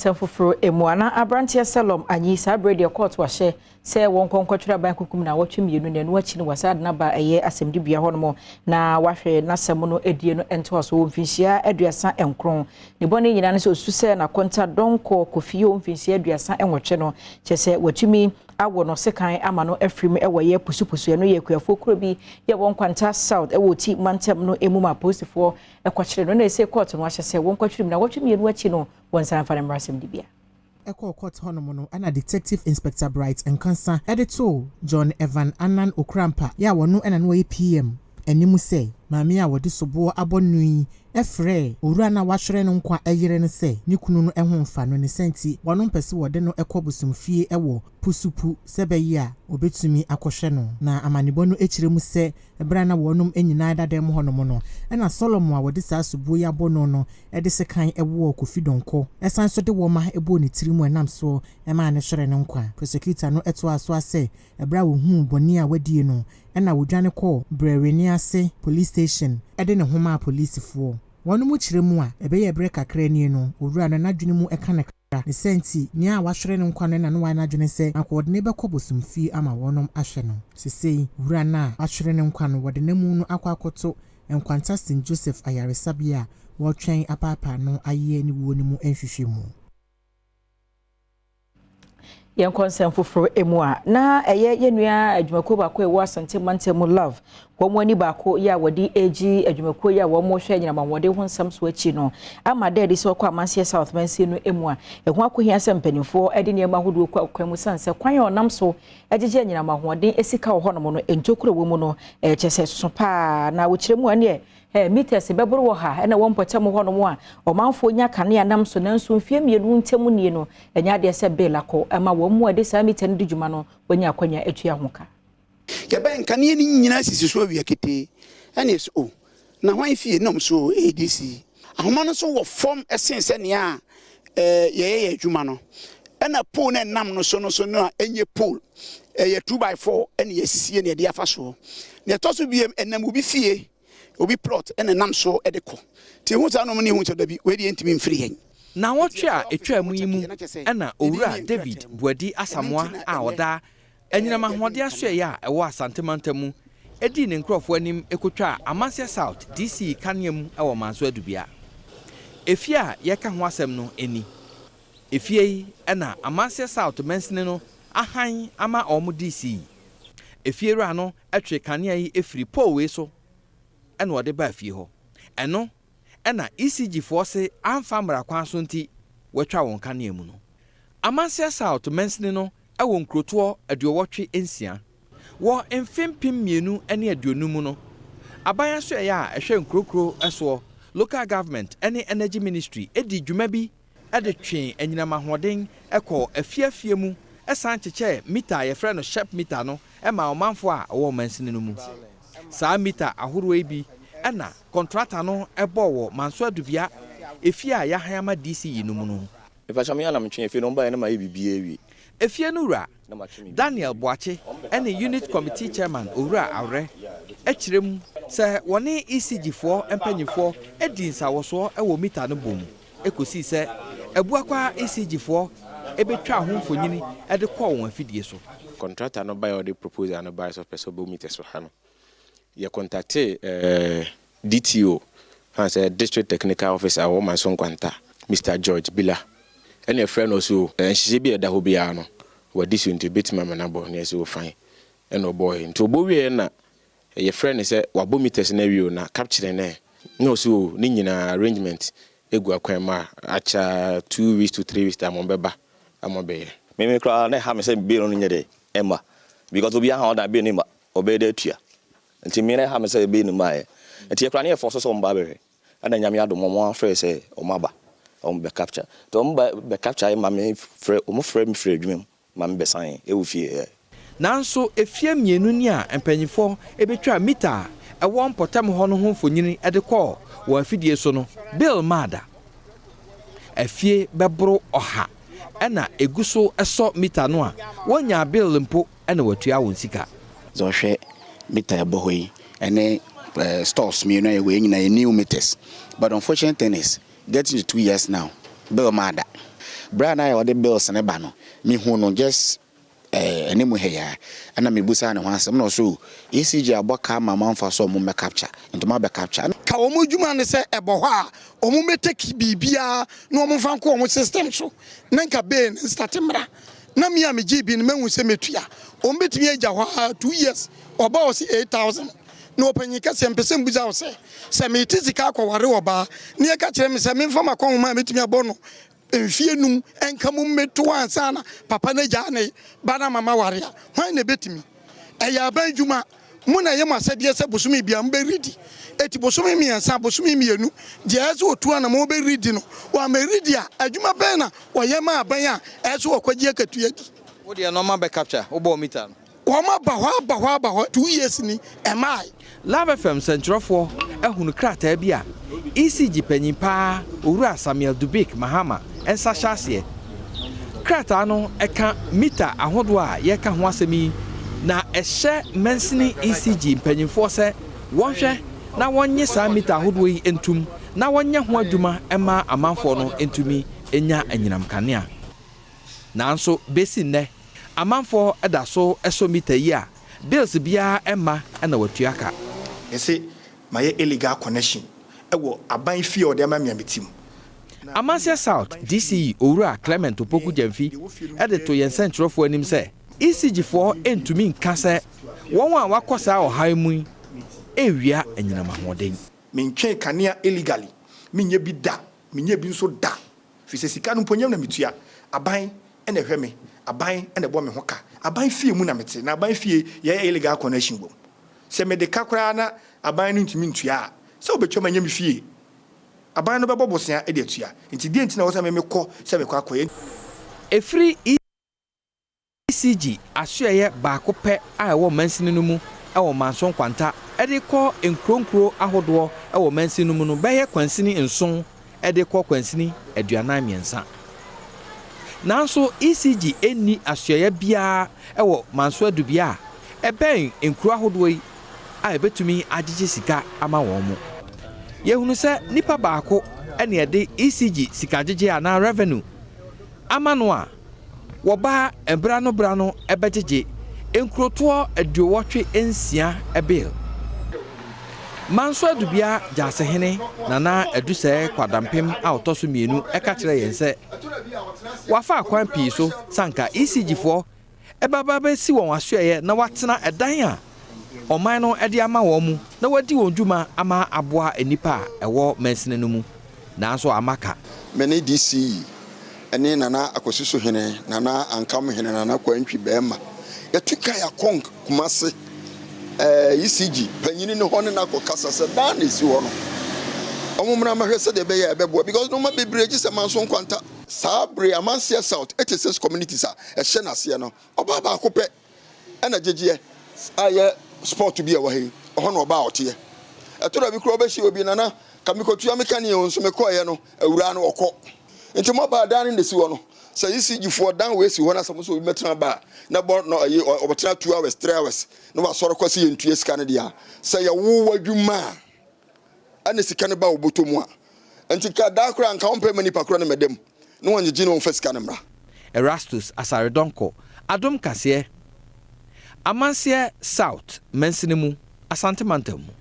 Sɛm foforɔ mu ana aberanteɛ Salom Anyi saa berɛ deɛ kɔɔto ahyɛ sɛ wɔn nkɔnkɔtwerɛ aban kukum na wɔtwe 2 na ɛno akyi no wɔsa de naba ɛyɛ asɛmdibea hɔ nom na wahwɛ n'asɛm no adie no ntoa so wɔ mfinhyia 39. Ne bɔne nyinaa no sɛ osu sɛ n'akonta dɔnkɔ Kofi wɔ mfinhyia 38 no kyerɛ sɛ watumi awɔ no sekan ama no afiri mu ɛwɔ yɛ Pusupusu, ɛno yɛ akuafoɔ kuro bi yɛ wɔn Nkwanta South ɛwɔ Ti mantam no emu ma apolisifoɔ ɛkɔkyerɛ no na ɛsɛ kɔɔto no ahyɛ sɛ wɔn nkɔtwerɛ mu na wɔtwe 2 akyi no wɔn nsa mfa no mmra asɛmdibea. Ɛkɔɔ court hɔnom no ɛna Detective Inspector Bright Nkansa ɛde too John Evan Anan Okurampa yɛ a wɔno ɛna no wɔyɛ PM anim sɛ maame a wɔde soboɔ abɔ no yi ɛfrɛ owura no a wahwere no nkwa ɛyere no sɛ ne kunu no ɛho mfa no ne sɛnti wɔno mpɛ sɛ wɔde no ɛkɔ bosomfie ɛwɔ Pusupu sɛ bɛyɛ a obetumi akɔhwɛ no. Na amanebɔ no akyerɛ mu sɛ ɛberɛ a na wɔnom nyinaa dada mu hɔnom no ɛna Solomon a wɔde saa soboɔ yi abɔ no no ɛde sekan ɛwɔɔ Kofi Dɔnkɔ, ɛsan so de wɔma ɛbɔɔ ne tiri mu ɛnam soɔ ɛmaa ne hwere no nkwa. Prosecutor no ɛtoa so asɛ ɛberɛ a wɔhuu bɔne a wadie no ɛna wɔdwane kɔɔ Brɛwene ase police station ɛde ne ho maa polisifoɔ. Wɔn mu kyerɛ mu a ɛbɛyɛ berɛ kakra nie no owura no n'adwene mu ɛka ne kakra ne sɛnti nea a wahwere no nkwa no na no wayɛ n'adwene sɛ anka wɔde ne bɛkɔ bosomfie ama wɔnom ahwɛ no. Sesei wura no a wahwere ne nkwa no wɔde n'amu no akɔ akɔto Nkwanta St Joseph ayaresabea a wɔretwɛn apaapaa no ayɛ ne wuo no mu nhwehwɛ mu. Yɛnkɔ nsɛm foforɔ mu a na ɛyɛ yɛn nua adwumakuo baako a ɛwɔ Asante mantam mu love wɔn ani baako yɛ a wɔde egyi adwumakuo yi a wɔn hwɛ anyinam ahoɔden ho nsɛm so akyi no ama dɛ de sɛ ɔkɔ Amanseɛ South mansin no mu a ɛho akɔhia sɛ mpanimfoɔ de nneɛma ahodoɔ kɔ akwan mu san sɛ kwan a ɔnam so gyegye anyinam ahoɔden sika wɔ hɔnom no ntokuro wɔ mu no ɛkyɛ sɛ soso paa na wɔkyerɛ mu a neɛ meters bɛboro wɔ ha ɛna wɔn mpɔtam hɔnom a ɔmanfoɔ nya kanea nam so, nanso mfeɛ 2 ntam nie no ɛnyɛ adeɛ sɛ bill akɔ ɛma wɔn mu a ɛde saa meter no di dwuma no wɔnya akɔnya atua ho ka. Yɛbɛn nkanea no nyinaa sisi so awia ketee ɛne ɛsɛ o na hwan fie nam so ADC ahoma no nso wɔ fam ɛsen sɛ nea yɛyɛ yɛ adwuma no ɛna pole no ɛnam no so no so no a ɛnyɛ pole, ɛyɛ 2 by 4 ɛne yɛsisie ne yɛde afa soɔ. Na ɛtɔ so biem ɛnam obi fie, obi plot ɛna ɛnam so ɛde kɔ nti ehu saa nom ne ehu sɛ dabi wei deɛ ntumi mfiri yɛn. Na wɔtwe a ɛtwa mu yi mu ɛna Owura David Buadi Asamoa a ɔda anyinam ahoɔden asoɛeɛ a ɛwɔ Asante mantam mu ɛdii ne nkurɔfoɔ anim ɛkɔtwa Amanseɛ South DC kanea mu ɛwɔ Manso Adubea. Efie a yɛka ho asɛm no ani efie yi ɛna Amanseɛ South mansini no ahan ama wɔn DC. Efie wura no ɛtwe kanea yi efiri pole wei so ɛna ɔde baa fie hɔ. Ɛno ɛna ECG foɔ se amfa mmara kwan so nti wɔatwa wɔn kanea mu no. Amanseɛ South mansini no ɛwɔ nkurotoɔ 86. Wɔ mfe 2020 mu no, aban asoɛeɛ a ɛhwɛ nkurokuro soɔ, Local Government ne Energy Ministry di dwuma bi de twe anyinam ahoɔden kɔ afiafie mu, ɛsan kyekyɛ mita a yɛfrɛ no shep meter no ma ɔmanfoɔ a wɔwɔ mansini no mu. Saa mita ahoroɔ yi bi ɛna kɔntrata no ɛbɔ wɔ Manso Adubea efie a yɛahan ama DC yi no mu no. Mepakyɛ me anam twɛn efie no ɔmbaeɛ na mayɛ biribiara awie. Efie no wura Daniel Boakye ɛne unit committee chairman Owura Awerɛ akyerɛ mu sɛ wɔne ECG foɔ mpanyinfoɔ adi nsawɔsoɔ wɔ mita no bɔ mu ekosii sɛ Abuakwa ECG foɔ ebetwa ho mfonyini de kɔɔ wɔn afidie so. Contractor no baeɛ a ɔde proposal no baeɛ sɛ ɔpɛ sɛ ɔbɔ meters wɔ ha no, yɛ contacte DTO fan sɛ district technical officer wɔ Manso Nkwanta, Mr George Bila, ɛne ɛfrɛ no so nhyehyɛ bi a ɛda hɔ biara no wadi so nti obɛtumi ama no abɔ ne ɛsɛ o fine. Ɛna ɔbɔɔɛ nti ɔbɔ wieɛ na yɛfrɛ no sɛ wabɔ meters no awie o na capture no na ɔsɛ o ne nyinaa arrangement egu akwan mu a akyɛ 2 weeks to 3 weeks time ɔmbɛba ama bɛyɛ. Mímí koraa na ɛha mi sɛ bill no nyɛ dɛ ɛma because obi aha ɔdan bill no ma ɔbɛyɛ dɛ atua nti mi na ɛha mi sɛ bill no ma yɛ nti yɛ koraa ne yɛ fɔ so sɛ ɔmo ba abɛhwɛ ɛna Nyame adom ɔmo afrɛ sɛ ɔmo aba ɔmo bɛ capture nti ɔmo ba bɛ capture yɛ ma mi frɛ ɔmo frɛ mi frɛ adwuma mu ma mi bɛ san ɛwɔ fie yɛ. Nanso efie 2 ni a mpanyinfoɔ ebetwa mita a ɛwɔ mpɔtam hɔ no ho mfonyini de kɔɔ wɔn afidie so no bill maada. Afie bɛboro 100 ɛna egu so ɛsɔ mita no a wɔnya bill mpo ɛna wɔatua wɔn sika. Sɛ ɔhwɛ mita ɛbɔ hɔ yi ɛne stores 2 a yɛwɔ yɛn nyinaa yɛ new meters, but unfortunate thing is getting to 2 years now bill maada. Berɛ a na ɔde bills no ba no, mehu no just anim ha yi ara, ɛna mebusaa ne ho asɛm na ɔse oh, ECG abɔ ka ama amanfoɔ sɛ ɔmo mmɛ capture, nti ɔmo abɛ capture. Ka wɔn adwuma ne sɛ ɛbɔ hɔ a wɔn mmɛtake biribiara na wɔn mfa nkɔ wɔn system so na nka bill no nstart mmra na me a megyee bi no mahu sɛ mɛtua. Wɔn bɛtumi agya hɔ ara 2 years ɔba wɔ se 8,000 na ɔpanyin kɛseɛ mpɛ sɛ mbusa wo sɛ sɛ mete sika akɔware ɔbaa na yɛka kyerɛ me sɛ memfa makɔnhoma a mɛtumi abɔ no mfie 5 ɛnka mu mmɛto ansa na papa no agyaa ne ba no ama maware a, hwan na ɛbɛtumi? Ɛyɛ aban dwuma mo na ɛyɛ mo asɛdeɛ sɛ bosome bia mobɛredi ɛti bosome 3, bosome 2 deɛ ɛyɛ sɛ wɔtu ana ma wɔbɛredi no wɔamɛredi a, adwuma bɛn na wɔyɛ ma aban a ɛyɛ sɛ wɔkɔgye akatua di? Wo deɛ nɔɔma bɛ capture wobɔɔ meter no. Wɔn aba hɔ, aba hɔ, aba hɔ 2 years ni ɛmaa. Love FM nsɛntwerɛfoɔ ahunu krataa bi a ECG panyin paa Owura Samuel Dubik Mahama nsa hyɛ aseɛ. Krataa no ɛka mita ahodoɔ a yɛka ho asɛm yi na ɛhyɛ mansini ECG mpanyinfoɔ sɛ wɔnhwɛ na wɔnnye saa mita ahodoɔ yi ntum na wɔnyɛ ho adwuma ma amanfoɔ no ntumi nya anyinam kanea. Nanso besi nnɛ, amanfoɔ da so sɔ mita yi a bills biara mma na watua ka. Yɛsɛ mayɛ illegal connection ɛwɔ aban fie a ɔde ama me a mete mu. Amanseɛ South DCE Owura Clement Opoku Gyamfi de to yɛn nsɛntwerɛfoɔ anim sɛ ECG foɔ ntumi nka sɛ wɔn a wakɔ saa ɔhaw mu yi ewia anyinam ahoɔden. Mentwɛn kanea illegally, menyɛ bi da, menyɛ bi nso da, firi sɛ sika no mpo nyam na metua. Aban ɛna ɛhwɛ me, aban ɛna ɛbɔ me ho ka. Aban fie mu na mete na aban fie yɛyɛ illegal connection wɔ mu. Sɛ mede ka koraa na aban no ntumi ntua a, sɛ wobɛtwa ma nyɛ me fie, aban no bɛbɔ bosea de atua. Nti deɛ nti na wɔ sɛ me mekɔ sɛ mekɔ akɔyɛ? Ɛfiri ECG asoɛyɛ baako pɛ a ɛwɔ mansini no mu ɛwɔ Manso Nkwanta ɛde kɔ nkuronkuro ahodoɔ ɛwɔ mansini no mu no bɛyɛ kwansini 7 ɛde kɔ kwansini 43, nanso ECG ɛnni asoɛyɛ biara ɛwɔ Manso Adubea a ɛbɛn nkuro ahodoɔ yi a ɛbɛtumi agyegye sika ama wɔn mo. Yɛhunu sɛ nipa baako ɛne ɛde ECG sikagyegye anaa revenue ama no a wɔbaa mbra no bra no ɛbɛgyegye nkurotoɔ 86 bill. Manso Adubea Gyaasehene Nana Adusɛɛ Kwadampem a ɔtɔ so 2 ɛka kyerɛ yɛn sɛ wafa akwan pii so sanka ECG foɔ ɛbaba bɛsi wɔn asoɛyɛ na watena ɛdan a ɔman no de ama wɔn mu na wadi wɔn dwuma ama aboa nnipa a ɛwɔ mansini no mu, nanso ama ka. Me ne DCE ɛne Nana Akɔsi hene, Nana Ankam hene, Nana Kwantwi bɛrima, yɛtu ka yɛakɔ Kumase ECG panyini ne hɔ ne nakɔ kasa sɛ daa na esi hɔ no ɔmo mmra mɛhwɛ sɛdeɛ ɛbɛyɛ a ɛbɛboa, because nneɛma bebree gye sɛ Manso Nkwanta. Saa bere Amanseɛ South 86 communities a ɛhyɛ n'aseɛ no, ɔbaa baako pɛ ɛna gyegyeɛ a yɛ sport bi a ɛwɔ ha yi, ɛhɔ na ɔbaa ɔteɛ. Ɛtɔ da bi koraa ɔbɛhyia obi, "Nana, ka mekɔtua me kaneɛ o," nso mekɔɔyɛ no awuraa no ɔkɔ. Nti mɔbaa dan no na esi hɔ no sɛ ECG foɔ dan wei si hɔ na sɛ mo sɛ obi mɛtena ba a na bɔ na ɛyi ɔbɛtena 2 hours, 3 hours na wasɔre kɔ sɛ yɛntua sika no deɛ a sɛ yɛwo w'adwuma a ɛna sika no ba wo bɔtɔ mu a, nti ka daa koraa nka wɔmpɛ ma nipa koraa no mɛda mu na wɔnyegye na wɔmfa sika no mmra. Erastus Asaredɔnkɔ, Adom Kaseɛ, Amanseɛ South mansini mu, Asante mantam mu.